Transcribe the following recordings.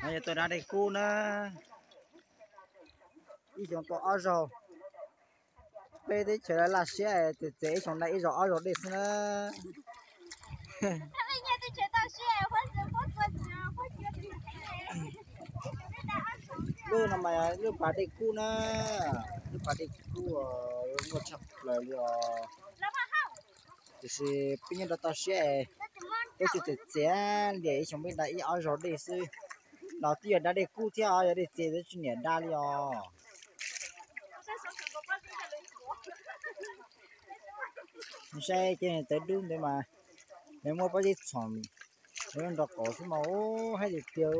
No yog tua dab dej kub na, ib xyoo tua ob zaug. Peb teb chaws laj siab, txawm txiav ib xyoo dej ib zaug ob zaug dej xwb na. Lub no mas lub pas dej kub na, lub pas dej kub muaj tshaj plaws li os. Tiam sis peb nyob rau toj siab, peb tsis txiav txiav li, ib xyoo peb da ib ob zaug dej xwb. No twb yog dab dej kub thiab os, yog dej txias twb tsis niam da li os. Saib ces tawv dub ntawd mas nws muaj pob zeb txhoom nrov qaum xwb mas haib tiag tiag.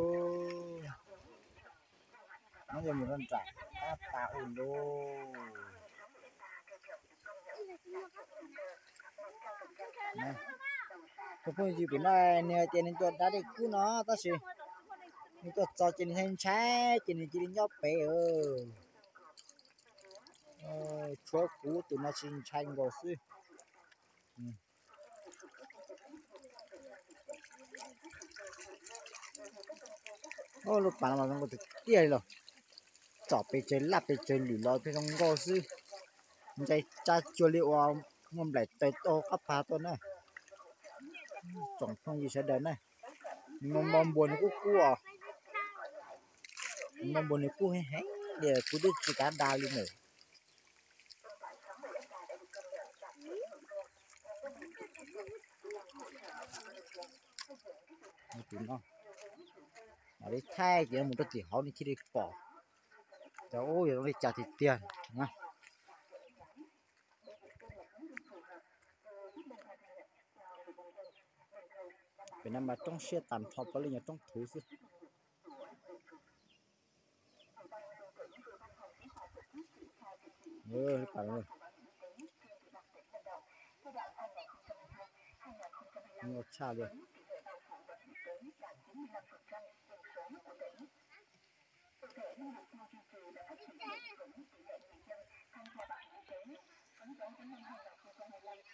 No yog mus rau nram qab pas ua lub. Tus phooj ywg pem no nws hais tias nws tua dab dej kub no tab sis nws tuaj txog ces nws ntshai ntshai ces nws cia li nyob pem. Tshuav kuv tus no tsis ntshai nkaus xwb. Lub pas no mas zoo nkauj tiag tiag li los, tsom pes tsawg laj pes tsawg lwm los twb zoo nkauj xwb. Ntshe tsa cuag li uas muaj nplaim taws tau qab pas tuaj na. Tsoom phooj ywg sawv daws na, nws npau npau npua nws kub kub os. Npau npua nws kub heev heev li kuv twb tsis kav da li na. Tus no mam li thaij ces mus rau tim hauv nws thiaj li pom. Cov ub yog zoo li cas tiag tiag. Pem no mas roob siab tag nrho, puav leej yog roob thuv xwb. Tshaj li.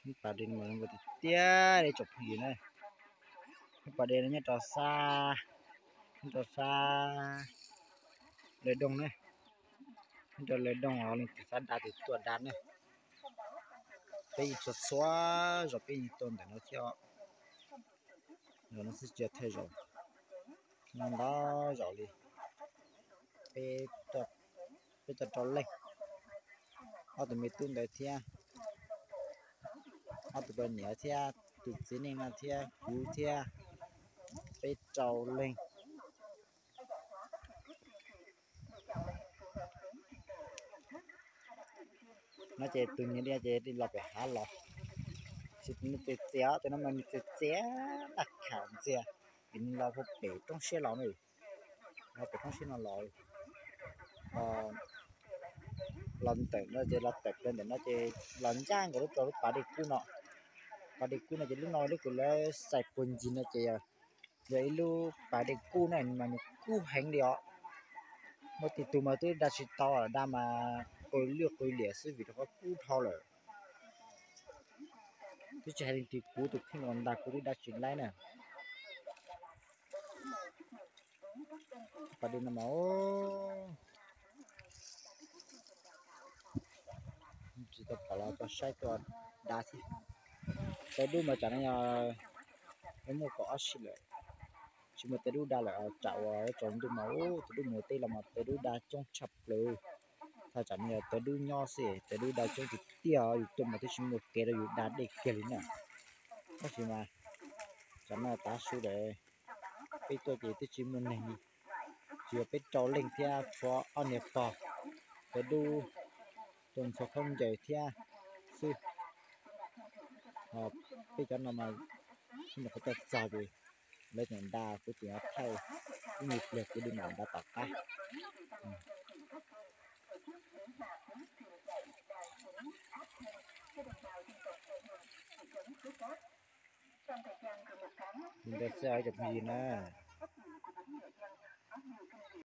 Lub pas dej no mas zoo nkauj tiag tiag li tsoom phooj ywg na. Lub pas dej no nyob rau sab, nyob rau sab Lawv Dooj na, nyob rau Lawv Dooj os, leej twg xav da ces tuaj da na. Peb yeej txhua txhua zaus peb yeej tuaj ntawm no thiab. Zaum no xwb tsis yog thawj zaus, nyob ntau zaus li. Peb tuaj rau leej, ob tug me tub ntawd thiab, ob tug poj niam thiab tus txiv neej no thiab kuv thiab, peb rau leej. No ces tus niag liaj ces los pem hav los, sis tus niag txias txias, tus no mas nws txias txias daj kham ntxiag, vim nws los puag pem roob siab los na, los pem roob siab no los, los ntawm no ces los tawm plaws ntawm no ces los ncaj nkaus lub rau lub pas dej kub no. Pas dej kub no ces lub no lub kws lawv xais puag ncig no ces yog ib lub pas dej kub na, mas nws kub heev li os. Muaj tej tug mas twb da tsis tau, da mas qw lwj qw liam xwb vim rau qhov kub dhau lawm. Twb tsis hais leej twg, kuv tus kheej los ntag kuv twb da tsis laib na. Pas dej no mas tsis tau pom los tau saib tuaj da xwb. Tawv dub mas tsam no yog muaj kaum ob sij lawm, tsis muaj tawv dub da lawm. Tsam uas tsaus ntuj mas tawv dub mus teb los mas tawv dub da coob tshaj plaws. Thaj tsam no yog tawv dub nyob xwb, tawv dub da coob tiag tiag, yus tuaj mas twb tsis muaj kev rau yus da dej kiag li na. Tab sis mas tsam no tav su lawm, peb tuaj ces twb tsis muaj neeg li, tsuas yog peb rau leej thiab tshuav ob niag pog, tawv dub tuaj ntxhua khaub ncaws thiab xwb. Peb cov no mas sib nrog qhov tuaj txog ces lawv tseem da, kuv tseem thaij ib nyuag pliag kuv li mam da tom qab. Li ntawd xwb os cov phooj ywg na.